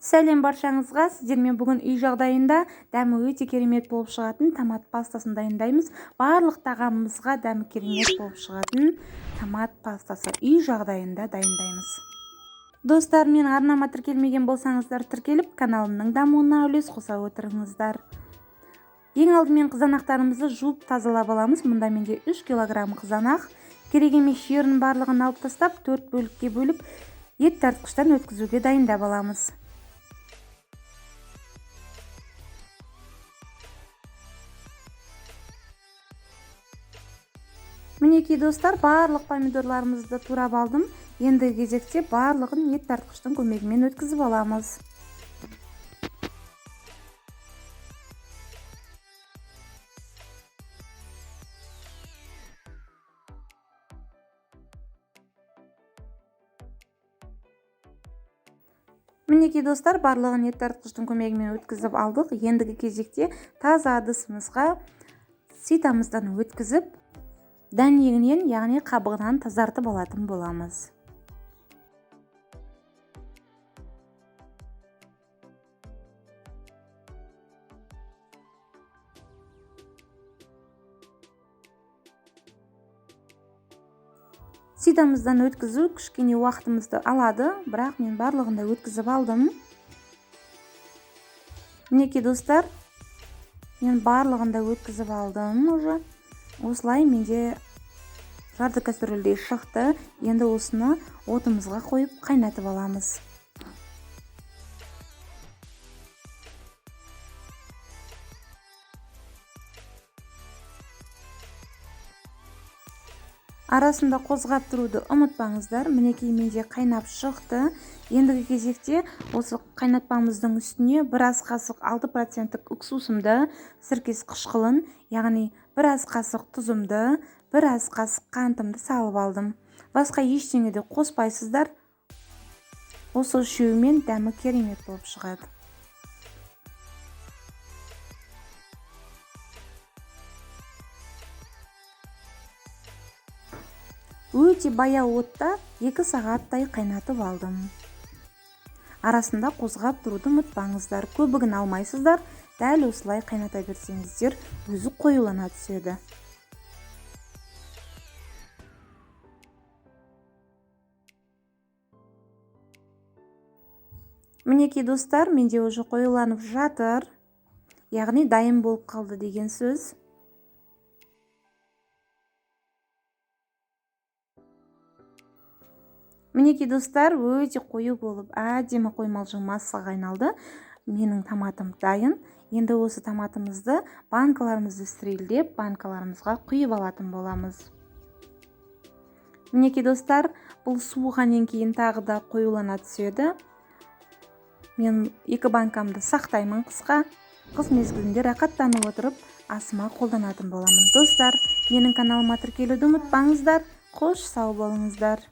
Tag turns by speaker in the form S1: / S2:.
S1: Сәлем баршаңызға! Сіздермен бүгін үй жағдайында дәмі өте керемет болып шығатын томат пастасын дайындаймыз. Барлық тағамымызға дәмі керемет болып шығатын томат пастасы үй жағдайында дайындаймыз. Достар, мен арнама тіркелмеген болсаңыздар, тіркеліп, каналымның дамуына үлес қоса отырыңыздар. Ең алдымен қызанақтарымызды жуып тазалап аламыз. Мұнда менде 3 килограмм қызанақ. Керек емес жерін барлығын алып тастап, 4 бөлікке бөліп, ет тартқыштан өткізуге дайындап аламыз. Мінекей, достар, барлық помидорларымызды турап алдым. Ендігі кезекте барлығын ет тартқыштың көмегімен өткізіп аламыз. Мінекей, достар, барлығын ет тартқыштың көмегімен өткізіп алдық. Ендігі кезекте таза ыдысымызға ситамыздан өткізіп, дәнегінен, яғни қабығынан тазартып алатын боламыз. Ситамыздан өткізу кішкене уақытымызды алады, бірақ мен барлығын да өткізіп алдым. Мінекей, достар, мен барлығын да өткізіп алдым уже. Осылай менде жарты кастрюльдей шықты. Енді осыны отымызға қойып қайнатып аламыз. Арасында қозғап тұруды ұмытпаңыздар. Мінекей, менде қайнап шықты. Ендігі кезекте осы қайнатпамыздың үстіне бір ас қасық 6%-тік уксусымды, сіркес қышқылын, яғни бір ас қасық тұзымды, бір ас қасық қантымды салып алдым. Басқа ештеңе де қоспайсыздар. Осы үшеуімен дәмі керемет болып шығады. Өте баяу отта 2 сағаттай қайнатып алдым. Арасында қозғап тұруды ұмытпаңыздар. Көбігін алмайсыздар, дәл осылай қайната берсеңіздер, өзі қоюлана түседі. Мінекей, достар, менде уже қоюланып жатыр. Яғни дайын болып қалды деген сөз. Мінекей, достар, өте қою болып, әдемі қоймалжың массаға айналды. Менің томатым дайын. Енді осы томатымызды банкаларымызды стерилдеп, банкаларымызға құйып алатын боламыз. Мінекей, достар, бұл суығаннан кейін тағы да қоюлана түседі. Мен 2 банкамды сақтаймын қысқа. Қыс мезгілінде рақаттанып отырып, асыма қолданатын боламын. Достар, менің каналыма тіркелуді ұмытпаңыздар. Қош сау болыңыздар.